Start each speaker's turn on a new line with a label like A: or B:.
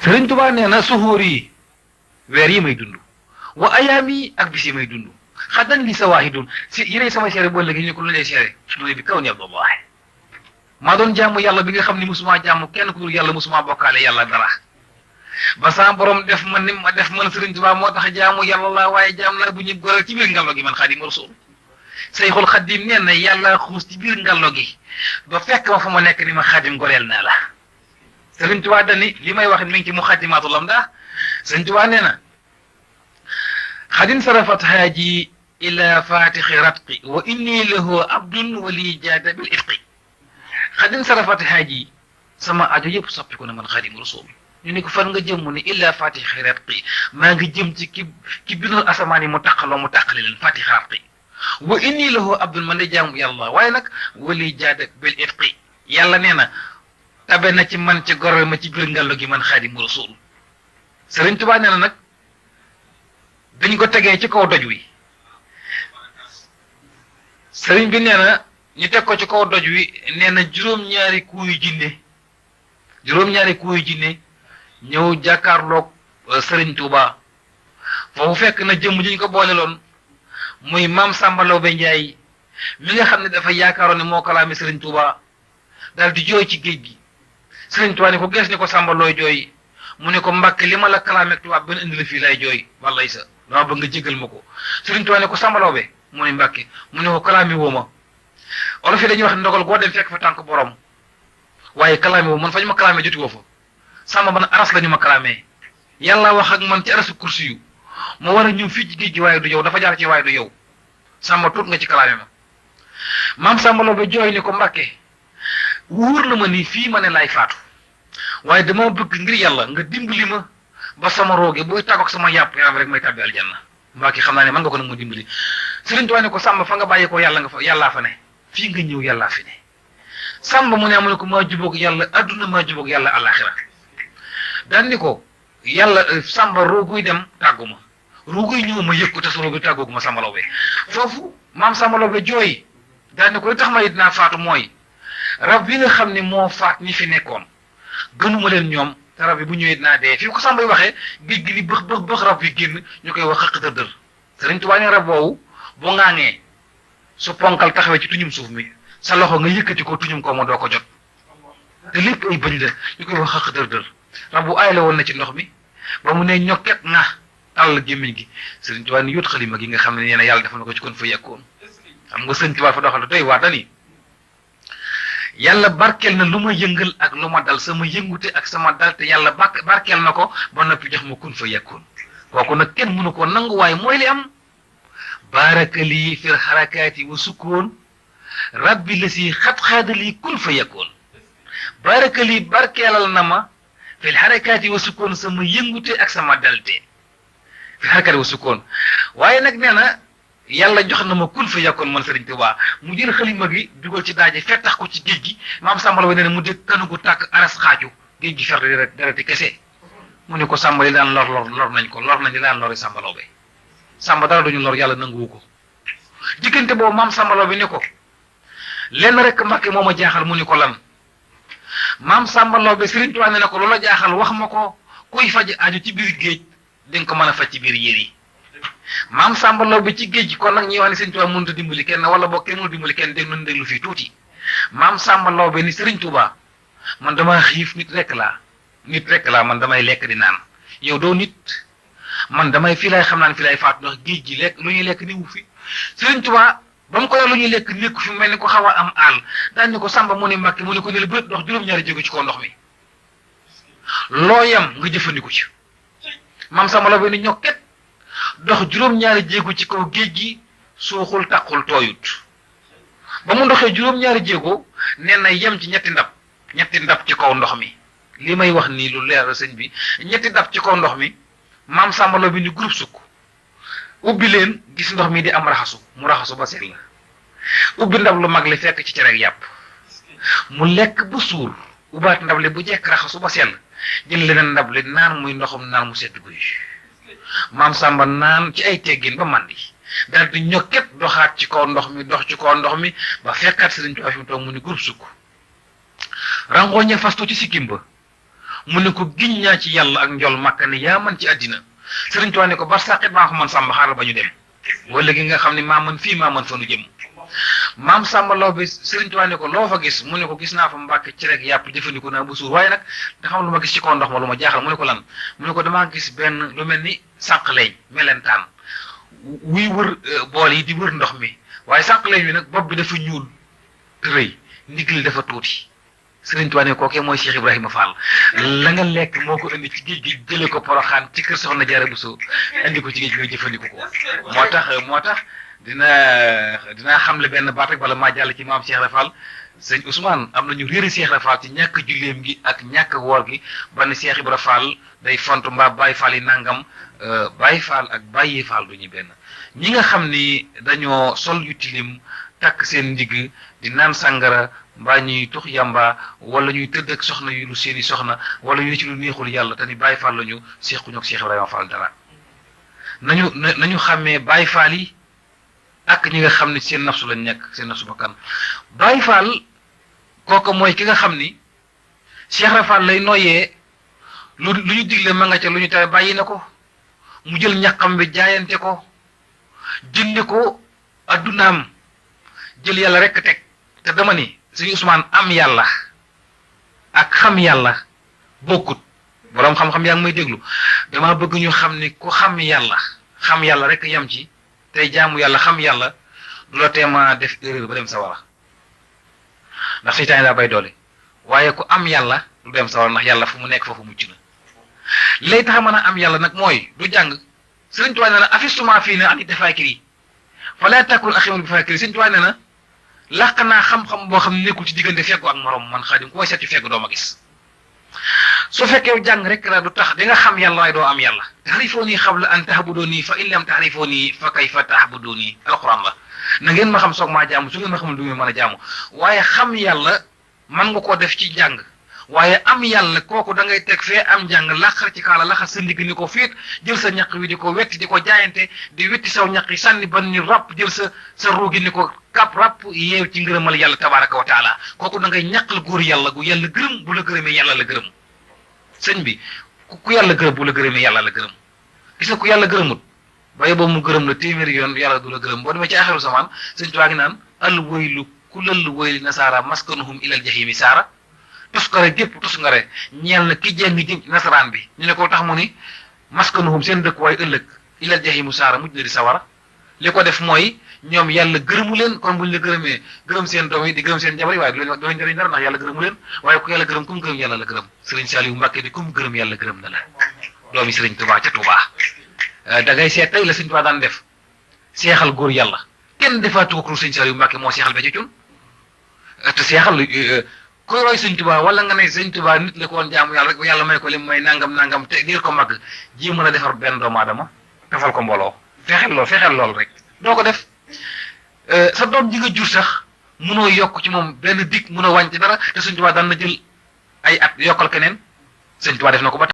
A: Sëriñ Tuubaa nee na suxóor yi weer yi may dund wa ayaam yi ak bis yi may dund xaddan li sa waahidun si yéenay sama seere boo léegi ñu ko lu lay seere su bi kaw ni abdullah maa doon jaamu yàlla bi nga xam ni musuma jaamu kenn ku dul yàlla musuma bokkaale yàlla dara ba sa borom def ma ni ma def man Sëriñ Tuubaa moo tax jaamu yàlla la waaye jaam la bu ñu goral ci biir ngallo gi man Xaadimu Rasuul Sayxul Xadiim nee na yàlla xuus ci biir ngallo gi ba fekk ma fa ma nekk ni ma xaadim goreel naa la Sëriñ Tuubaa dani li may wax mi ngi ci Muxaddimaatul Amdaah Sëriñ Tuubaa nee na xadin sarafat haaji ila fatixi ratqi wa inni lahu abdun wali jaada bil itqi xadin sarafat haaji sama ajo yëpp soppi ko ne man Xaadimu Rasuul ñu ne ko fan nga jëm mu ne illa fatixi ratqi maa ngi jëm ci ki bindoon asamaan yi mu taqaloo mu taqali leen fatixi ratqi wa inni lahu abdun man de jaamu yàlla waaye nag wali jaada bil itqi yàlla nee na tabe na ci man ci goreel ma ci biir ngallo gi man Xaadimu Rasuul Sëriñ Tuubaa nee na nag dañ ko tegee ci kaw doj wi sëriñ bi nee na ñu teg ko ci kaw doj wi nee na juróom-ñaari kuuyu jinne ñëw jàkkaarloog Sëriñ Tuubaa foofu fekk na jëmm ji ñu ko boole loon muy maam Samba Lawbe Njaay mi nga xam ne dafa yaakaaroon ne moo kalaame Sëriñ Tuubaa daal di jooy ci géej gi Sëriñ Tuubaa ne ko gees ni ko Samba looy jooy mu ne ko Mbàkke li ma la kalaame tubaab benn indi la fii lay jooy wallay sa dama bëgg nga jégal ma ko Sëriñ Tuubaa ne ko Samba Lawbe mu ne Mbàkke mu ne ko kalaame woo ma olof yi dañuy wax ndogal goo dem fekk fa tànk borom waaye kalaame woo man fa ñu ma kalaame joti woo fa Samba man aras la ñu ma kalaamee yàlla wax ak man ci arasu kursi yu ma war a ñëw fii ci géej gi waaye du yow dafa jaar ci waaye du yow Samba tuut nga ci kalaame ma maam Samba Lawbe jooy ni ko Mbàkke wóor la ma nii fii ma ne laay faatu waaye dama bëgg ngir yàlla nga dimbali ma ba sama rooge booy tàggoog sama yàpp yaram rek may tàbbi aljanna Mbàkke xam naa ne mën nga ko nag ma dimbali Sëriñ Tuubaa ne ko Samba fa nga bàyyi ko yàlla nga fa yàllaa fa ne fii nga ñëw yàllaa fi ne Samba mu ne amu ne ko maa jubóog yàlla adduna maa jubóog yàlla àllaaxira daan ni ko yàlla Samba rooguy dem tàggu ma rooguy ñëw ma yëg ko te sa rooguy tàggoogu ma Samba Lawbe foofu maam Samba Lawbe jooy daan ni ko li tax ma it naa faatu mooy rab bi nga xam ne moo faat ñi fi nekkoon gënuma leen ñoom te rab bi bu ñëwee dinaa dee fi ko Samba yi waxee géej gi li bëx rab yi génn ñu koy wax xëq dër Sëriñ Tuubaa ne rab boobu bu ŋaaŋee su ponkal taxawee ci tuñum suuf mi sa loxo nga yëkkati ko tuñum ko ma doo ko jot te lépp ay bëñ la ñu koy wax xëq dër rab bu aay la woon na ci ndox mi ba mu ne ñokket nga tàll gémmiñ gi Sëriñ Tuubaa ni yóot xalima gi nga xam ne nee na yàlla defal na ko ci kon fa yekkoon xam nga Sëriñ Tuubaa fa doxal doy waa dani yàlla barkeel na lu ma yëngal ak lu ma dal sama yëngute ak sama dal te yàlla barkeel na ko ba noppi jox ma kun fa yakkoon kooku nag kenn mënu ko nangu waaye mooy li am baarakali fil xarakaati wa sukkoon rabbi la si xat-xaadali kun fa yakkoon baarakali barkeelal na ma fil xarakaati wa sukkoon sama yëngute ak sama dalte fil xarakaati wa sukkoon waaye nag nee na yàlla jox na ma kun fa yakkoon man Sëriñ Tuubaa mu jël xalima gi dugal ci daaje fettax ko ci géej gi maam Samba Lawbe nee na mu dégg kanugu tàkk aras xaaju géej gi fer dereti kese mu ne ko Samba li daan lor nañ ko lor nañ li daan lori Samba Lawbe Samba dara duñu lor yàlla nanguwu ko diggante boobu maam Samba Lawbe ni ko lenn rek Mbàkke moo ma jaaxal mu ni ko lan maam Samba Lawbe Sëriñ Tuubaa ne na ko loola jaaxal wax ma ko kuy faj aju ci biir géej dinga ko mën a faj ci biir yéer yi maam Samba Lawbe ci géej gi kon nag ñuy wax ne Sëriñ Tuubaa mënut a dimbali kenn wala boog kenn mënut dimbali kenn dégg nañu déglu fii tuuti maam Samba Lawbe ni Sëriñ Tuubaa man damaa xiif nit rek laa man damay lekk di naan yow doo nit man damay fii lay xam naan fii lay faatu ndax géej gi lekk lu ñuy lekk ni wu fi Sëriñ Tuubaa ba mu ko yor lu ñuy lekk nekku fi mel ni ko xaw a am àll daan ni ko Samba mu ne Mbàkke mu ne ko ne la bët ndox juróom-ñaari jéego ci kaw ndox mi loo yem nga jëfandiku ci maam Samba Lawbe ni ñokket dox juróom-ñaari jéego ci kaw géej gi suuxul taqul tooyut ba mu ndoxee juróom-ñaari jéego nee na yem ci ñetti ndab ci kaw ndox mi li may wax nii lu leer sëñ bi ñetti ndab ci kaw ndox mi maam Samba Lawbe ni groupe sukk ubbi leen gis ndox mi di am raxasu mu raxasu ba sell la ubbi ndab lu mag li fekk ci cere ak yàpp mu lekk ba suur ubbaat ndab li bu jekk raxasu ba sell jël leneen ndab li naan muy ndoxum naan mu sedd guy maam Samba naan ci ay teggin ba mandi daal di ñokket doxaat ci kaw ndox mi dox ci kaw ndox mi ba fekkaat Sëriñ Tuubaa fi mu toog mu ni groupe sukk rangooñe fastu ci sikkim ba mu ne ko giñ naa ci yàlla ak njol Makka ne yaa man ci àddina Sëriñ Tuubaa ne ko bar sàqit maa ko man Sàmba xaaral ba ñu dem wala gi nga xam ne maa man fii maa man fa nu jëm maam Sàmba Law bi Sëriñ Tuubaa ne ko loo fa gis mu ne ko gis naa fa Mbàkke ci rek yàpp jëfandikoo naa bu suur waaye nag dafa am lu ma gis ci kaw ndox ma lu ma jaaxal mu ne ko lan mu ne ko damaa gis benn lu mel ni sànq leeñ melentaan wuy wër bool yi di wër ndox mi waaye sànq leeñ bi nag bopp bi dafa ñuul te rëy ndigli dafa tuuti Sëriñ Tuubaa ne kookee mooy Cheikh Ibrahima Fall la nga lekk moo ko indi ci géej gi jëlee ko Poroxaan ci kër Soxna Jaara Buso indi ko ci géej gi nga jëfandiku ko moo tax dinaa xamle benn baat rek bala maa jàll ci maam Cheikh Ibra Fall sëñ Ousmane am nañu réeri Cheikh Ibra Fall ci ñàkk julleem gi ak ñàkk woor gi ba ne Cheikh Ibra Fall day font mbaa Baye Fall yi nangam Baye Fall ak Baye Fall du ñu benn ñi nga xam ni dañoo sol yu tilim takk seen ndigg di naan sàngara mbaa ñuy tux yamba wala ñuy tëdd ak soxna yu lu seeni soxna wala ñu ne ci lu neexul yàlla te ni Baye Fall lañu sequñu ak Cheikh Ibrahima Fall dara nañu xàmmee Baye Fall yi ak ñi nga xam ni seen nafsu lañ nekk seen nafsu bakkan Baye Fall kooku mooy ki nga xam ni Cheikh Ibra Fall lay noyyee lu ñu digle ma nga ca lu ñu tere bàyyi na ko mu jël ñaqam bi jaayante ko jënde ko addunaam jël yàlla rekk teg te dama ni suñu Ousmane am yàlla ak xam yàlla bokkut boroom xam-xam yaa ngi may déglu dama bëgg ñu xam ni ku xam yàlla rekk yam ci tey jaamu yàlla xam yàlla du la teema def erreur ba dem sawara ndax seytaane daa bay doole waaye ku am yàlla du dem sawara ndax yàlla fu mu nekk foofu mucc na lay tax mën a am yàlla nag mooy du jàng Sëriñ Tuubaa nee na afistuma fii na ani defaakiri fala takun aximan bi faakiri Sëriñ Tuubaa nee na làq naa xam-xam boo xam ne nekkul ci diggante feggu ak morom man Xaadim ku may seet ci feggu doo ma gis su fekkee jàng rek la du tax di nga xam yàlla waaye doo am yàlla taxrifooni qabla an tahbuduni fa in lam taxrifooni fa kayfa tahbuduni alquran la na ngeen ma xam soog maa jaamu su ngeen ma xamul du ngeen mën a jaamu waaye xam yàlla man nga koo def ci jàng waaye am yàlla kooku da ngay teg fee am jàng laqar ci kaala laxas sa ndigg ni ko fiit jël sa ñaq wi di ko wetti di ko jaayante di wetti saw ñaq yi sànni ban ni ràpp jël sa ruugi ni ko kap ràpp yeew ci ngërëmal yàlla tabaraka wa taala kooku da ngay ñaqal góor yàlla gu yàlla gërëm bu la gërëmee yàlla la gërëm sëñ bi ku yàlla gërëm bu la gërëmee yàlla la gërëm gis nga ku yàlla gërëmut baye boobu mu gërëm la téeméeri yoon yàlla du la gërëm boo demee ci axiru samaan sëñ Tuubaa ngi naan al waylu kulal wayli nasaara maskanuhum ilal jahimi saara tuskare gépp tuskare ñeel na ki jeng jëm ci nasaraan bi ñu ne ko tax mu ni maskanuhum seen dëkk waaye ëllëg ilal jahimu saara mujj na di sawara li ko def mooy ñoom yàlla gërëmu leen kon buñ la gërëmee gërëm seen doom yi di gërëm seen jabar yi waaye du leen jëriñ dara ndax yàlla gërëmu leen waaye ku yàlla gërëm ku mu gërëm yàlla la gërëm Sëriñ Saliou Mbàkke di ku mu gërëm yàlla gërëm na la doomi Sëriñ Tuubaa ca Tuubaa da ngay seet tey la Sëriñ Tuubaa daan def seexal góor yàlla kenn defaatu ko Sëriñ Saliou Mbàkke moo seexal ba ci cun te seexal kuy roy Sëriñ Tuubaa wala nga ne Sëriñ Tuubaa nit la ko woon jaamu yàlla rek ba yàlla may ko lim may nangam te ngir ko màgg ji mën a defar benn doomu aadama defal ko mbooloo fexeel lool rek doo ko def sa doom ji nga jur sax munoo yokk ci moom benn dig munoo wàññi dara te Sëriñ Tuubaa daan na jël ay at yokkal keneen Sëriñ Tuubaa def na ko ba